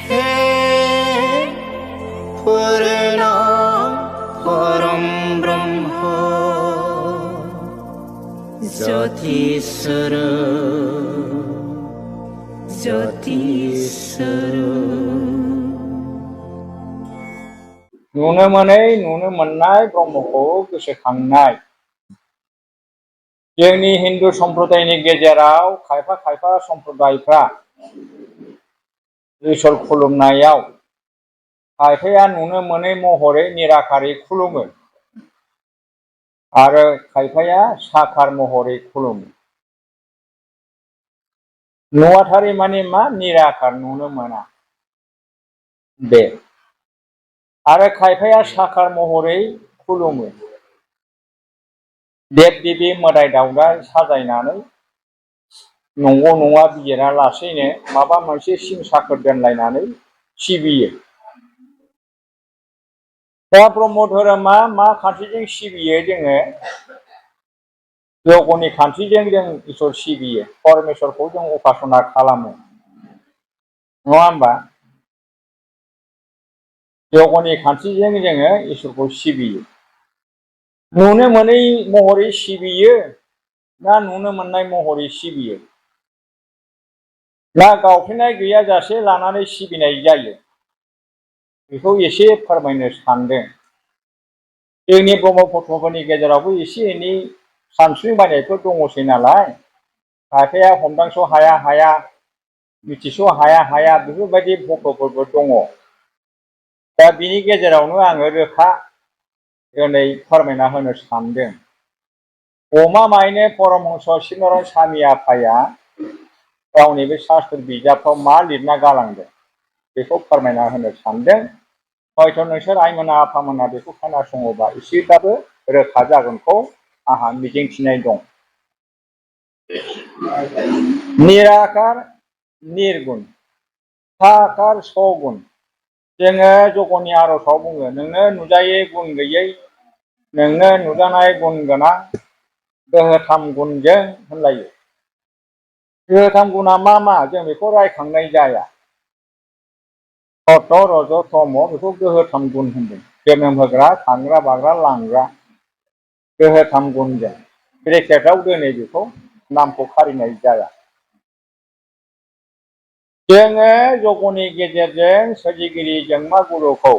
हे पूर्ण परम ब्रह्म ज्योतिस्वर नुनो मोनै नुनो मोननाय ब्रह्मखौ गोसोखांनाय। जोंनि हिन्दु सम्प्रदायनि गेजेराव खायफा खायफा सम्प्रदायफ्रा इसोर खुलुमनायाव खायफाया नुनो मोनै महरै निराकारै खुलुमो आरो खायफाया साकार महरै खुलुमो। नुवाथारि माने मा? निराकार, नुनो मोना बे। आरो खायफाया साकार महरै खुलुमो। देब देबि मोदाय दावदाय साजायनानै नंगौ नङा बिजिरा लासैनो माबा मोनसे सिम साखोर दोनलायनानै सिबियो। दा ब्रह्म धोरोमा मा खान्थिजों सिबियो? जोङो यगनि खान्थिजों जों इसोर सिबियो, परमेश्वरखौ जों उपासना खालामो, नङा होमबा? यगनि खान्थिजों जोङो इसोरखौ सिबियो। नुनो मोनै महरै सिबियो ना नुनो मोननाय महरै सिबियो? ना गावफेनाय गैयाजासे लानानै सिबिनाय जायो? बेखौ एसे फोरमायनो सानदों। जोंनि ब्रह्म पत्रफोरनि गेजेरावबो एसे एनै सानस्रिबायनायफोर दङसै नालाय, खायफाया हमदांस' हाया मिथिस' हाया बेफोरबायदि भक्तफोरबो दङ। दा बिनि गेजेरावनो आङो रोखा दिनै फोरमायना होनो सानदों। गमामायैनो परमहंस शिवनारायण स्वामी आफाया गावनि बे शास्त्र बिजाबफ्राव मा लिरना गालांदों बेखौ फोरमायना होनो सानदों। हयथ' नोंसोर आइमोना आफामोना बेखौ खोनासङोबा एसेब्लाबो रोखा जागोनखौ आंहा मिजिंथिनाय दं। निराकार निर्गुण, साकार सगुण। जोङो जगनि आरजआव बुङो, नोंनो नुजायै गुन गैयै, नोंनो नुजानाय गुन गोनां, गोहोथाम गुनजों होनलायो। गोहोथाम गुना मा मा? जों बेखौ रायखांनाय जाया। सत' रज' तम' बेखौ गोहोथाम गुन होनदों। जोनोम होग्रा, खांग्रा, बाग्रा, लांग्रा गोहोथाम गुनजों ब्रेकेटआव दोनै बेखौ नामखौ खारिनाय जाया। जोङो यगनि गेजेरजों सोरजिगिरि जोंमा गुरुखौ,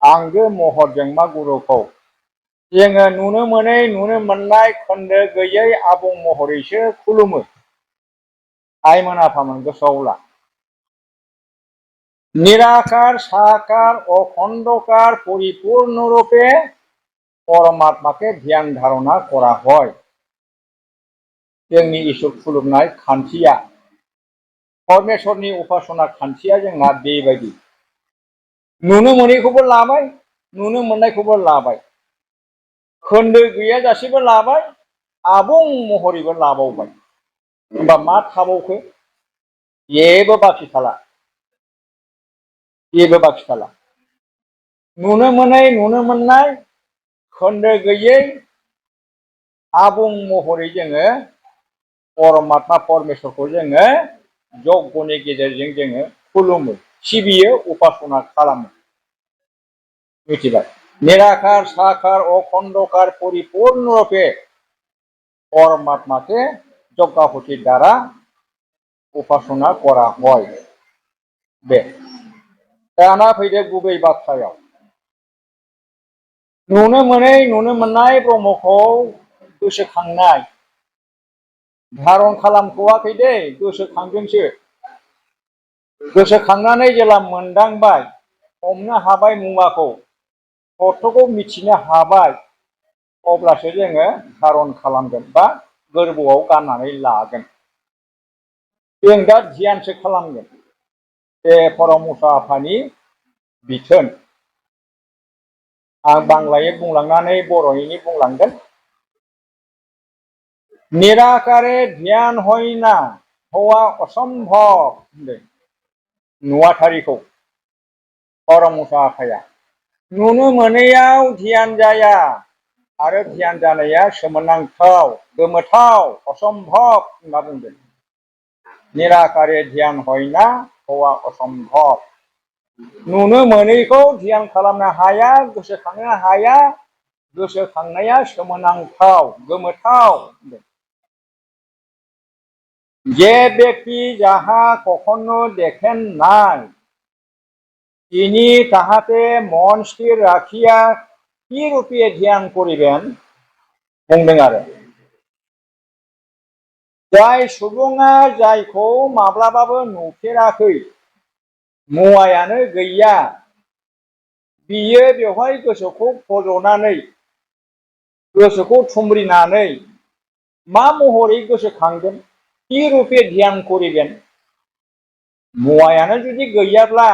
आंगो महर जोंमा गुरुखौ जोङो नुनो मोनै नुनो मोननाय खोन्दो गैयै आबुं महरैसो खुलुमो। आइमोन आफामोन गोसोआव ला। निराकार साकार अखंडकार পরিপূর্ণ রূপে परमात्माকে ध्यान धारणा करा হয়। जोंनि इसोर खुलुमनाय खान्थिया, परमेश्वरनि उपासना खान्थिया जोंना बेबायदि। नुनो मोनैखौबो लाबाय, नुनो मोननायखौबो लाबाय, खोन्दो गैयाजासेबो लाबाय, आबुं महरैबो लाबावबाय। होमबा मा थाबावखो? जेबो बाखि थाला, जेबो बाखि थाला। नुनो मोनै नुनो मोननाय खोन्दो गैयै आबुं महरै जोङो परमात्मा परमेश्वरखौ जोङो यज्ञनि गेजेरजों जोङो खुलुमो, सिबियो, उपासना खालामो। मिथिबाय? निराकार साकार अखंडकार পরিপূর্ণ রূপে परमात्माকে যজ্ঞাহুতির দ্বারা उपासना करा হয়। बे दाना फैदो गुबै बाथ्रायाव। नुनो मोनै नुनो मोननाय ब्रह्मखौ गोसोखांनाय। धारन खालामथ'वाखै दे, गोसोखांदोंसो। गोसोखांनानै जेला मोनदांबाय, हमनो हाबाय मुवाखौ, तत्वखौ मिथिनो हाबाय, अब्लासो जोङो धारन खालामगोन बा गोरबोआव गाननानै लागोन। जों दा ध्यानसो खालामगोन। बे परमहंस आफानि बिथोन। आं बांलायै बुंलांनानै बर'यैनो बुंलांगोन। निराकारे ध्यान হয় না হওয়া असंभव होनदों नुवाथारिखौ परमहंस आफाया। नुनो मोनैयाव ध्यान जाया, आरो ध्यान जानाया सोमोनांथाव, गोमोथाव, असंभव होनना बुंदों। निराकारे ध्यान হয় না अनुभवा असम्भब नुनो मोनैखौ ध्यान खालामनो हाया गोसोखांनो हाया गोसोखांनाया सोमोनांथाव गोमोथाव যে ব্যক্তি যাহা কখনো দেখেন নাই তিনি তাহাতে মন স্থির রাখিয়া কি রূপে ধ্যান করিবেন बुंदों आरो जाय सुबुङा जायखौ माब्लाबाबो नुफेराखै मुवायानो गैया बियो बेवहाय गोसोखौ फज'नानै गोसोखौ थुमब्रिनानै मा महरै गोसोखांगोन कि रूपे ध्यान करिगोन मुवायानो जुदि गैयाब्ला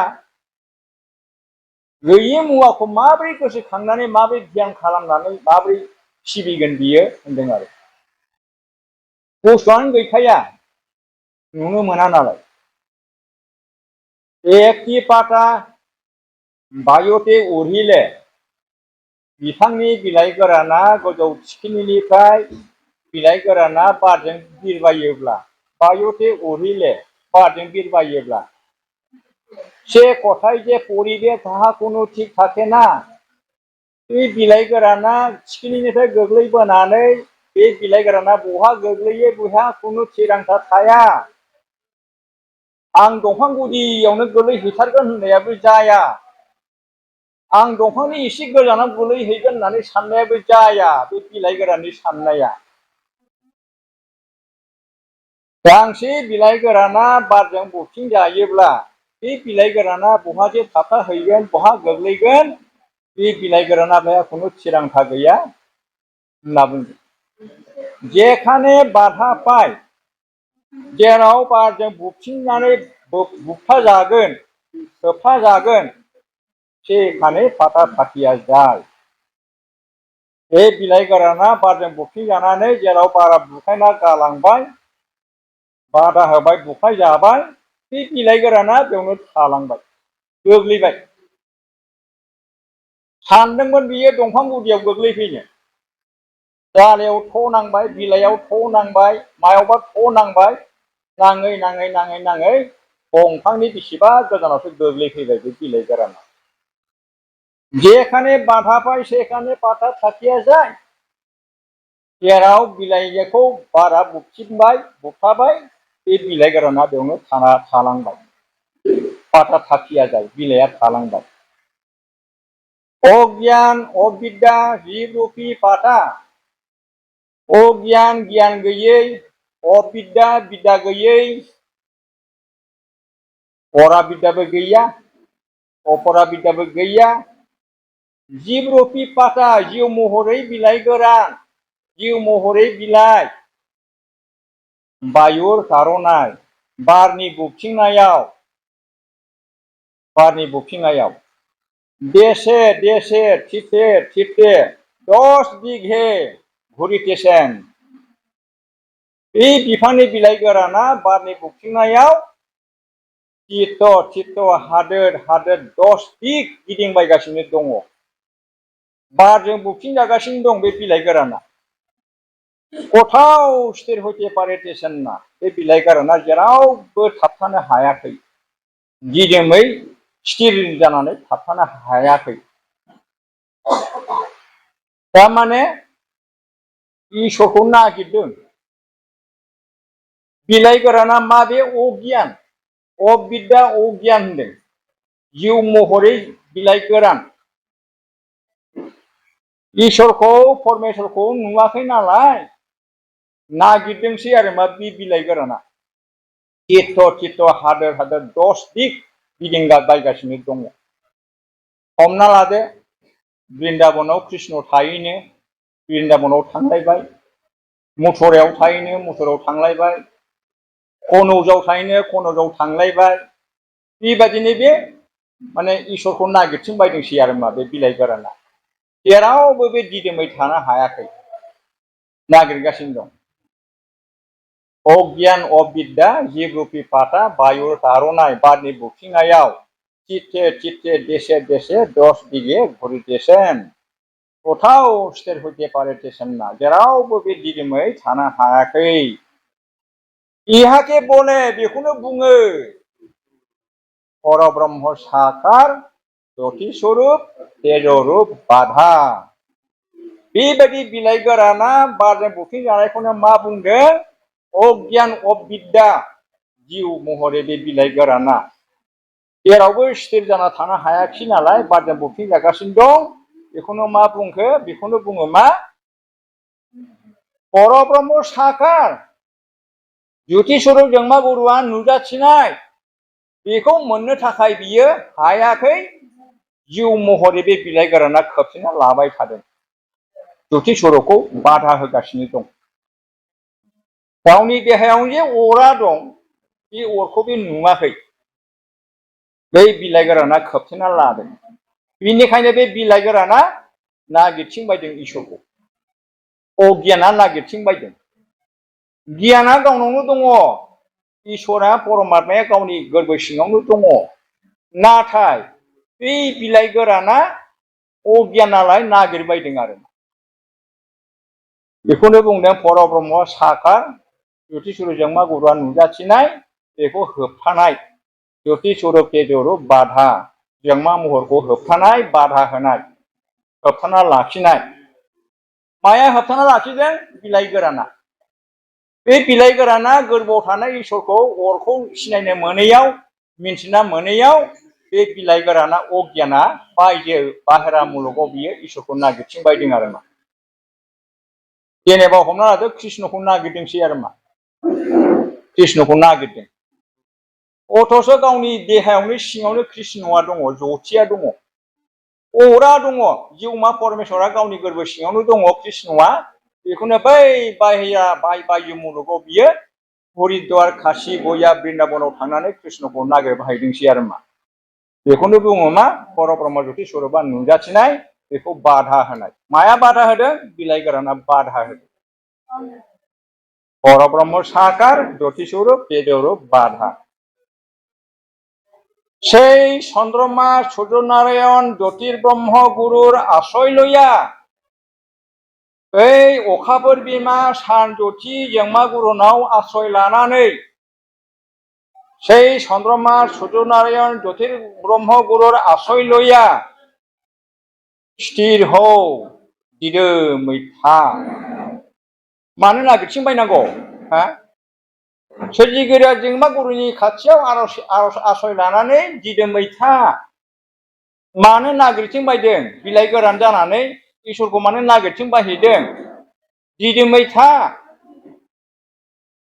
गैयि मुवाखौ माबोरै गोसोखांनानै माबोरै ध्यान खालामनानै माबोरै सिबिगोन बियो होनदों आरो बुस्थुआनो गैखाया नुनो मोना नालाय एकि पाता बायोते उरहिले बिफांनि बिलाइ गोराना गोजौ थिखिनिनिफ्राय बिलाइ गोराना बारजों बिरबायोब्ला बायोते उरहिले बारजों बिरबायोब्ला से কথায় যে পরিবেশ তাহা কোনো ঠিক থাকে না এই बिलाइ गोराना थिखिनिनिफ्राय गोग्लैबोनानै बे बिलाइ गोराना बहा गोग्लैयो बहा कोनो थिरांथा थाया आं दंफां गुदियावनो गोलैहैथारगोन होननायाबो जाया आं दंफांनि एसे गोजानाव गोलैहैगोन होननानै साननायाबो जाया बे बिलाइ गोराननि साननाया गांसे बिलाइ गोराना बारजों बुफिन जायोब्ला बे बिलाइ गोराना बहा जे थाबथाहैगोन बहा गोग्लैगोन बे बिलाइ गोराना बेहा कोनो थिरांथा गैया होनना बुंदों जेखाने बाधा पाय जेराव बारजों बुफिननानै बुबथाजागोन होबथाजागोन सेखाने पाता थाकिया जाय बे बिलाइ गोराना बारजों बुफिनजानानै जेराव बारा बुखायना गालांबाय बाधा होबाय बुखायजाबाय बे बिलाइ गोराना बेयावनो थालांबाय गोग्लैबाय सानदोंमोन बियो दंफां गुदियाव गोग्लैफैनो दालायाव थ' नांबाय बिलाइयाव थ' नांबाय मायावबा थ' नांबाय नाङै नाङै नाङै नाङै दंफांनि बेसेबा गोजानावसो गोग्लैफैबाय बे बिलाइ गोराना जेखाने बाधा पाय सेखाने पाता थाकिया जाय जेराव बिलाइखौ बारा बुफिनबाय बुफाबाय बे बिलाइ गोराना बेयावनो थालांबाय पाता थाकिया जाय बिलाइया थालांबाय अज्ञान अविद्या जीव रूपी पाता अज्ञान गियान गैयै अविद्या बिद्या गैयै परा बिद्याबो गैया अपरा बिद्याबो गैया जीव रूपी पाता जिउ महरै बिलाइ गोरान जिउ महरै बिलाइ बायुर गार'नाय बारनि बुफिननायाव देशे देशे थिते थिते 10 बिघे घुरितेছেন बे बिफांनि बिलाइ गोराना बारनि बुफिननायाव थित हादोर हादोर 10 दिग गिदिंबायगासिनो दङ बारजों बुफिनजागासिनो दं बे बिलाइ गोराना कोথাও स्थिर হতে পারিতেছেন না बे बिलाइ गोराना जेरावबो थाबथानो हायाखै दिदोमै स्थिर जानानै थाबथानो हायाखै थारमाने ईश्वरखौ नागिरदों बिलाइ गोराना माबे अज्ञान अविद्या अज्ञान होनदों जिउ महरै बिलाइ गोरान ईश्वरखौ परमेश्वरखौ नुवाखै नालाय नागिरदोंसै आरो मा बे बिलाइ गोराना थित हादोर हादोर 10 दिग गिदिंबायगासिनो दङ हमना लादो बृन्दाबनाव कृष्ण थायैनो बृन्दाबनाव थांलायबाय मथुरायाव थायैनो मथुरायाव थांलायबाय कनौजाव थायैनो कनौजाव थांलायबाय बेबायदिनो बे माने ईश्वरखौ नागिरथिं बायदोंसै आरो मा बे बिलाइ गोराना जेरावबो बे दिदोमै थानो हायाखै नागिरगासिनो दं अज्ञान अविद्या जीव रूपी पाता बायुर गार'नाय बारनि बुफिननायाव थिते थिते देशे देशे 10 बिघे घुरितेছেন কোথাও स्थिर হতে পারিতেছেন না जेरावबो बे दिदोमै थानो हायाखै इहाके बले बेखौनो बुङो परब्रह्म साकार ज्योति स्वरूप तेजरूप बाधा बेबायदि बिलाइ गोराना बारजों बुफिनजानायखौनो मा बुंदों अज्ञान अबिद्या जिउ महरै बे बिलाइ गोराना जेरावबो स्थिर जाना थानो हायाखै नालाय बारजों बुफिनजागासिनो दं बेखौनो मा बुंखो बेखौनो बुङो मा परब्रह्म साकार ज्योति स्वरूप जोंमा गुरुआ नुजाथिनाय बेखौ मोननो थाखाय बियो हायाखै जिउ महरै बे बिलाइ गोराना खोबसिनना लाबाय थादों ज्योति स्वरूपखौ बाधा होगासिनो दं गावनि देहायाव जे अरा दं बे अरखौ बे नुवाखै बै बिलाइ गोराना खोबसिनना लादों बेनिखायनो बे बिलाइ गोराना नागिरथिंबायदों इसोरखौ अज्ञाना नागिरथिंबायदों गियाना गावनावनो दङ इसोरा परमात्माया गावनि गोरबो सिङावनो दङ नाथाय बै बिलाइ गोराना अज्ञानालाय नागिरबायदों आरो बेखौनो बुंदों परब्रह्म साकार ज्योति स्वरूप जोंमा गुरुआ नुजाथिनाय बेखौ होबथानाय ज्योति स्वरूप तेजरूप बाधा जोंमा महरखौ होबथानाय बाधा होनाय होबथाना लाखिनाय माया होबथाना लाखिदों बिलाइ गोराना बे बिलाइ गोराना गोरबोआव थानाय इसोरखौ अरखौ सिनायनो मोनैयाव मिन्थिना मोनैयाव बे बिलाइ गोराना अज्ञाना बायजो बाहेरा मुलुगाव बियो इसोरखौ नागिरथिंबायदों आरो मा जेनेबा हमना लादो कृष्णखौ नागिरदोंसै आरो मा कृष्णखौ नागिरदों अथ'स गावनि देहायावनो सिङावनो कृष्णआ दङ ज्योतिया दङ अरा दङ जिउमा परमेश्वरा गावनि गोरबो सिङावनो दङ कृष्णआ बेखौनो बै बाहेरा बायजो मुलुगाव बियो हरिद्वार काशी गया बृन्दाबनाव थांनानै कृष्णखौ नागिरबायदोंसै आरो मा बेखौनो बुङो मा परब्रह्म ज्योति स्वरूपआ नुजाथिनाय बेखौ बाधा होनाय माया बाधा होदों बिलाइ गोराना बाधा होदों परब्रह्म साकार ज्योति स्वरूप तेजरूप बाधा সেই চন্দ্রমা সূর্যনারায়ণ জ্যোতির্ব্রহ্ম গুরুর আশ্রয় লইয়া এই अखाफोर बिमा सान ज्योति जोंमा गुरुनाव आश्रय लानानै সেই चंद्रमा সূর্যনারায়ণ জ্যোতির্ব্রহ্ম गुरुर आश्रय लइया स्थिर हौ दिदोमै था मानो नागिरथिंबायनांगौ हा सोरजिगिरिया जोंमा गुरुनि खाथियाव आश्रय लानानै दिदोमै था मानो नागिरथिंबायदों बिलाइ गोरान जानानै इसोरखौ मानो नागिरथिंबायहैदों दिदोमै था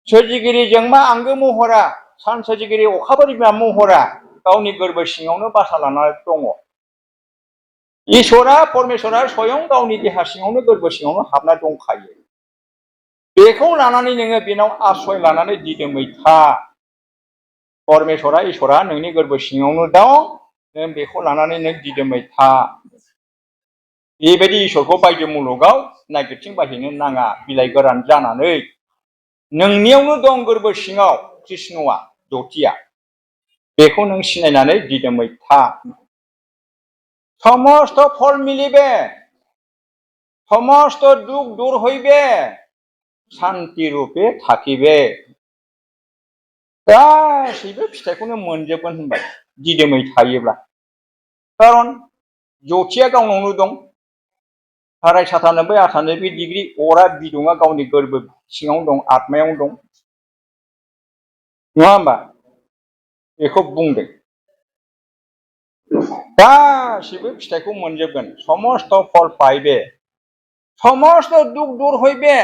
सोरजिगिरि जोंमा आंगो महरा सान सोरजिगिरि अखाफोर बिमा महरा गावनि गोरबो सिङावनो बासा लानानै दङ इसोरा परमेश्वरा स्वयं गावनि देहा सिङावनो गोरबो सिङावनो हाबना दंखायो बेखौ लानानै नोङो बेनाव आश्रय लानानै दिदोमै था परमेश्वरा इसोरा नोंनि गोरबो सिङावनो दं नों बेखौ लानानै नों दिदोमै था बेबायदि इसोरखौ बायजो मुलुगाव नागिरथिंबायहैनो नाङा बिलाइ गोरान जानानै नोंनियावनो दं गोरबो सिङाव कृष्णआ ज्योतिया बेखौ नों सिनायनानै दिदोमै था समस्त फल मिलिबे समस्त दुख दूर हইবে शांति रूपे थाखिबे गासैबो फिथाइखौनो मोनजोबगोन होनबाय दिदोमै थायोब्ला खारन ज्योतिया गावनावनो दं साराय 97 98 डिग्री अरा बिदुङा गावनि गोरबो सिङाव दं आत्मायाव दं नङा होमबा बेखौ बुंदों गासैबो फिथाइखौ मोनजोबगोन समस्त फल पाइबे समस्त दुख दूर हইবে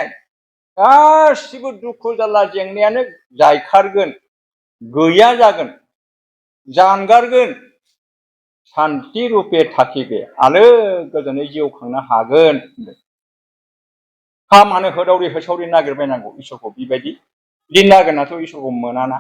गासिबो दुखु जारला जेंनायानो जायखारगोन गैया जागोन जानगारगोन शांति रूपे थाखिबे आलो गोजोनै जिउ खांनो हागोन मानो होदावरि होसावरि नागिरबायनांगौ इसोरखौ बेबायदि दिन नागिरनाथ' इसोरखौ मोनाना